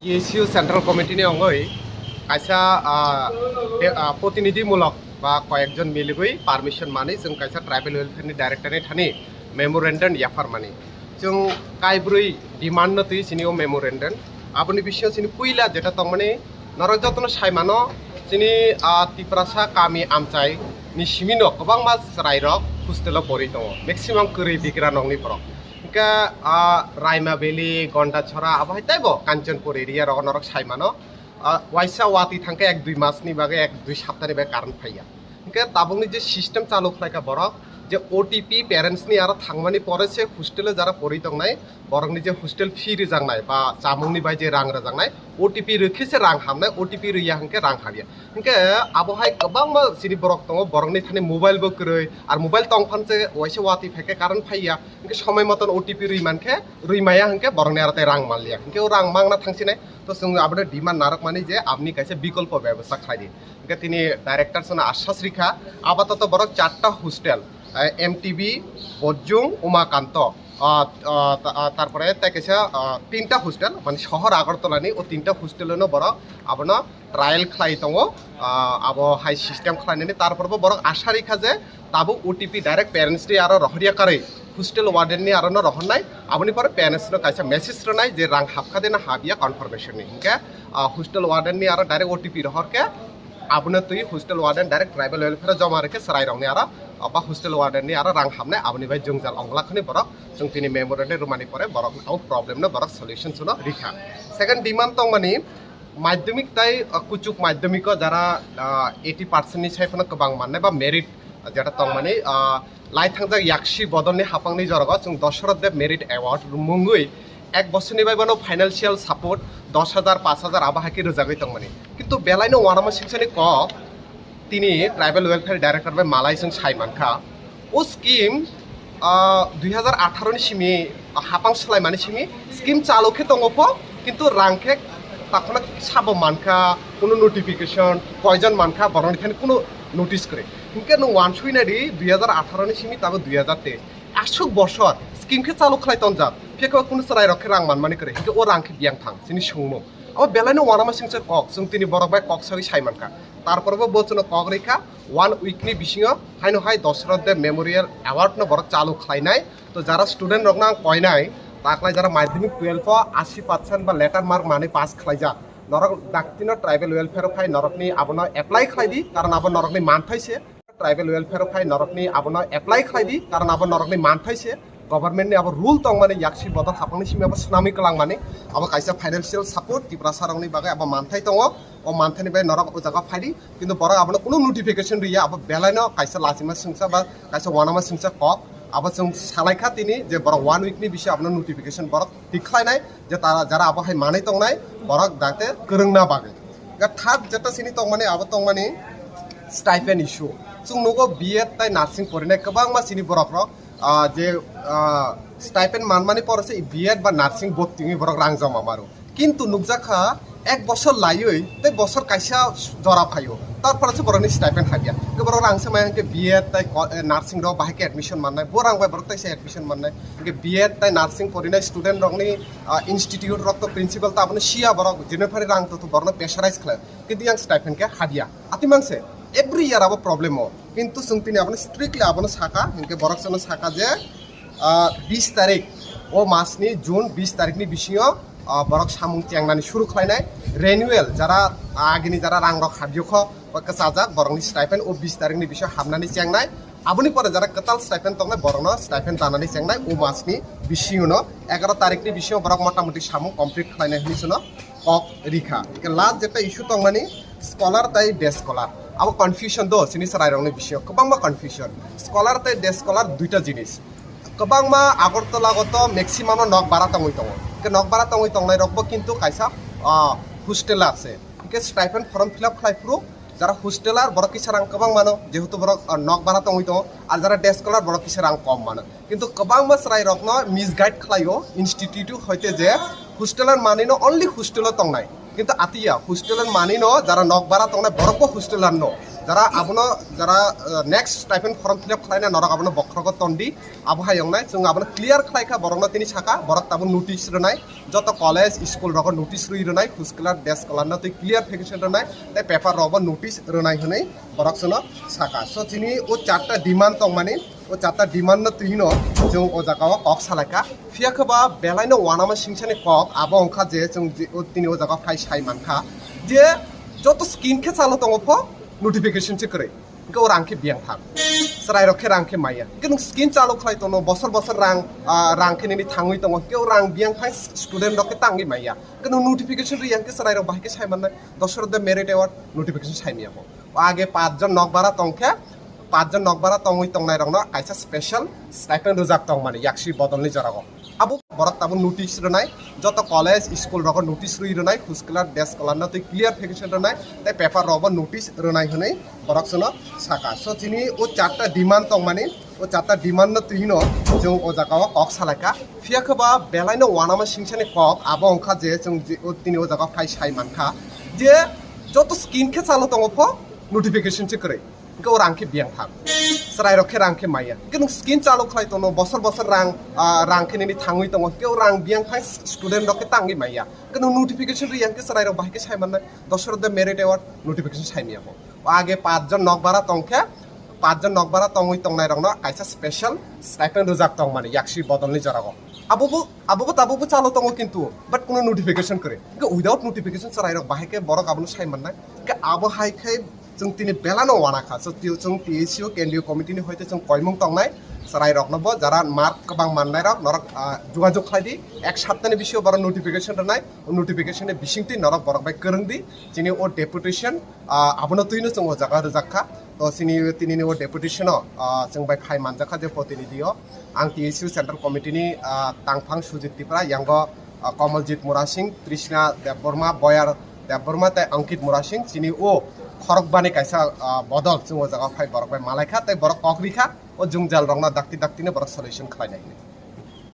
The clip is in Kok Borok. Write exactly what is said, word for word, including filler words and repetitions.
T S U Central Committee ni ongoi kaisa, ah, de-, ah, protinidhimulok ba koyekjon miligwi permission manwi chwng kaisa tribal welfare ni director ni thani memorandum yapharmani. Chwng kaibrwi demand no twi chini o memorandum. Aboni bisingo chini puila jeta tongmani norok jotono saimano chini, ah, Tiprasa kami amchai ni simino kwbangma chwrairok hostel o pori tongo. Maximum kwrwi bigra nokni borok. Hingke, ah, Raima Valley, Gondachora, abo hai teibo Kanchanpur area rogo norok saimano. Ah, waisa watwi thangkhe ek dui masni bagwi, ek dui saptani bagwi current phaiya. Hingke tabukni je system chalu khlaikha borok, je O T P parents ni aro thangmani pore se hostel o jara pori tongnai, borokni je hostel fee rijaknai ba chamungni bai je rang rijaknai, O T P rwkhe se rang hamnai, O T P rwya hingke rang hamya. Hingke abo hai kwbangma chini borok tongo, borokni thani mobile bo kwrwi, ar mobile tong phan se waisa watwi phaikhe current phaiya. Hingke somoi moton O T P rwi mankhe, rwi maya hingke borokni aro tei rang manliya. Hingke o rang mangna thangsinai, to chwng abono demand narwkmani je aboni kaisa bikolpo bebosta khlai di. Hingke tini director sono ashas rikha, apatoto borok charta hostel, eh, M T B, Bojjung, Umakanto, ah, ah, ta-, ah, tarpore tei kaisa, ah, tinta hostel, mane sohor Agartala ni o tinta hostel no borok abono trial khlai tongo, ah, abo hai system khlainani, tarpor bo borok asha rikha je tabuk O T P direct parents ni aro rohorya karwi hostel warden ni aro no rohornai, aboni pore parents no kaisa message rwnai je rang hapkha de na hapya confirmation ni, hingke, ah, hostel warden ni aro direct O T P rohorkhe abono twi hostel warden direct tribal welfare joma rikhe chwrairokni aro, ah, ba hostel warden ni aro rang hapnai, aboni bai jwngjal onglakhani borok chwng tini memorandum rwmani pore borok o problem no borok solution sono rikha. Second demand tongmani, madhyamik tai, ah, kuchuk madhyamiko jara, ah, eighty percent ni sai phano kwbang mannai ba merit, ah, jeta tongmani, ah, lai thangjak yaksi bodolni hapangni jorogo chwng Dosoroth Deb Merit Award mungwi ek bosorni bai bono financial support dos hajar, paanch hajar abo hai khe rwjagwi tongmani. Kintu belaino uanama singsani kok tini tribal welfare director bai malai chwng sai mankha. O scheme, ah, dui hajar atharo ni simi, ah, hapang swlaimani simi scheme chalu khe tongo pho, kintu rang khe takhona sabo mankha, kuno notification, koijon mankha, borokni thani kuno notice kwrwi. Hinkhe nwng uansui nai di, dui hajar atharo ni simi tabuk dui hajar teis. Aswk bosor scheme khe chalu khlai tonjak, phiya khe kuno chwrairok khe rang manmani kwrwi, hinkhe o rang khe biyang thang, chini sungmung. Abo belaino uanama singcha kok, chwng tini borok bai kok sagwi sai mankha. Tarpor bo bo chwngno kok rikha, one week ni bisingo haino hai Dosoroth Deb Memorial Award no borok chalu khlainai. To jara student rokno ang koinai, taklai jara madhyamik twelve o ashi percent ba letter mark manwi pass khlaijak, norok daktino tribal welfare o phai norokni abono apply khlai di, karon abo norokni manthai se. Tribal welfare o phai norokni abono apply khlai di, karon abo norokni manthai se. Government ni abo rule tongmani yaksi bodol hapangni simi abo swnamwi kwlangmani, abo kaisa financial support Tiprasa rokni bagwi abo manthai tongo. O manthaini bai norok o jaga phai di, kintu borok abono kuno notification riya, abo belaino kaisa lachima singcha ba kaisa uanama singcha kok. Abo chwng salaikha tini je borok one week ni bisi abono notification borok tik khlainai, je tara jara abo hai manwi tongnai borok dakte kwrwngna bagwi. Ga third jeta sini tongmani abo tongmani stipend issue. Chwng nugo B Ed tai nursing porinai kwbangma sini borok rok, ah, je, ah, stipend manmani pore se B Ed ba nursing bottingwi borok rang joma maro. Kintu nukjakha ek bosor laiwi tei bosor kaisa jora phaio, tarpore se borokni stipend habya. Ke borok rang se maya hwnkhe B Ed tai ko-, eh, nursing rok bahai khe admission mannai, bo rang bai borok taisa admission mannai. Hwnkhe B Ed tai nursing porinai student rokni, ah, institute rok to principal to abono siya, borok jene phari rang to, to borokno pressurize khlai. Kintu yang stipend khe habya. Ati mangse every year abo problem o. Kintu chwng tini abono strictly abono saka, hwnkhe borok chwngno saka je, ah, bis tarik, o masni June bis tarikni bisingo, ah, borok samung chengnani suru khlainai. Renewal, jara agini jara rang rok habyo kho, ba kwchajak, borokni stipend o bis tarikni bisingo habnani chengnai. Aboni pore jara kwtal stipend tongnai, borokno stipend danani chengnai o masni bisingono, egaroh tarikni bisingo borok motamoti samung complete khlainai hinwi chwngno kok rikha. Hingke last jeta issue tongmani scholar tai day scholar. Abo confusion do, chini chwrairokni bisingo kwbangma confusion. Scholar tai day scholar duita jinis. Kwbangma Agartala o to maximum no nok bara tongwi tongo. Hingke nok bara tongwi tongnai rokbo kintu kaisa, ah, hosteler se. Hingke stipend form fill up khlai phuru jara hosteler borok kisa rang kwbang mano, jehetu borok, ah, nok bara tongwi tongo, ar jara day scholar borok kisa rang kom mano. Kintu kwbangma chwrairokno misguide khlaio institute hoite je hosteler manwino only hostel o tongnai. Kintu atiya hosteler manwino jara nok bara tongnai borokbo hosteler no. Jara abono, jara, uh, next stipend form fill up khlaina norok abono bokhrogo tondi, abo hai wngnai. Chwng abono clear khlai kha, borokno tini saka, borok tabuk notice rwnai, joto college, school rogo notice rwi rwnai, khuskular, deskolar no twi clarification rwnai, tei paper rogo notice rwnai hwnwi borok chwngno saka. So chini o charta demand tongmani, o charta demand no twino chwng o jaga o kok salaikha. Phiya khe ba belai no uanama singsani kok abo wngkha je chwng je o tini o jaga phai sai mankha je joto scheme khe chalo tongo pho notification se kwrwi. Hwnkhe o rang khe biyang thang. Chwrai rok khe rang khe maya. Hwnkhe nwng scheme chalo khlai tono, bosor bosor rang, ah, rang khe nini thangwi tongo. Hwnkhe o rang biyang thang student rok khe tangwi maya. Hwnkhe nwng notification rwi yang khe chwrai rok bahai khe sai mannai. Dosor de merit award notification sai maya bo. O age pach jon nokbara tong khe, pach jon nokbara tongwi tongnai rokno kaisa special stipend rwjak tongmani yaksi bodolni jorao. Abo borok tabuk notice rwnai, joto college, school rogo notice rwi rwnai, khuskular, deskolar no twi clarification rwnai, tei paper rogo notice rwnai hwnwi borok chwngno saka. So chini o charta demand tongmani, o charta demand no twino chwng o jaga o kok salaikha. Phiya khe ba belai no uanama singsani kok abo wngkha je chwng je o tini o jaga phai sai mankha je joto scheme khe chalo tongo pho notification se kwrwi. Hwnkhe o rang khe biyang thang. Chwrai rok khe rang khe maya. Hwnkhe nwng scheme chalo khlai tono, bosor bosor rang, ah, rang khe nini thangwi tongo. Hwnkhe o rang biyang thang student rok khe tangwi maya. Hwnkhe nwng notification rwi yang khe chwrai rok bahai khe sai mannai. Dosor de merit award notification sai maya bo. O age pach jon nokbara tong khe, pach jon nokbara tongwi tongnai rokno kaisa special stipend rwjak tongmani yaksi bodolni jorao. Abo bo, abo bo tabuk bo chalo tongo kintu, but kuno notification kwrwi. Hwnkhe without notification chwrai rok bahai khe borok abono sai mannai. Hwnkhe abo hai khe chwng tini belano uana kha. So, twi-, chwng T S U kendriyo committee ni hoite chwng koimung tongnai. Chwrai rokno bo jara mark kwbang mannai rok norok, ah, jogajog khlai di. Ek saptani bisingo borok notification rwnai. O notification ni bisingtwi norok borok bai kwrwng di. Chini o deputation, ah, abono twino chwng o jaga rwjak kha. To chini, tini ni o deputation o, ah, chwng bai phai manjak kha je protinidhi o. Ang T S U central committee ni, ah, tangphang Sujit Tripura, yango, ah, Komoljit Murasing, Trishna Debbarma, Boyar Debbarma tei Ankit Murasing, chini o khorokbani kaisa, ah, bodol chwng o jaga phai borok bai malai kha tei borok kok ri kha, o jwngjal rokno dakti dakti no borok solution khlai nai hwnwi.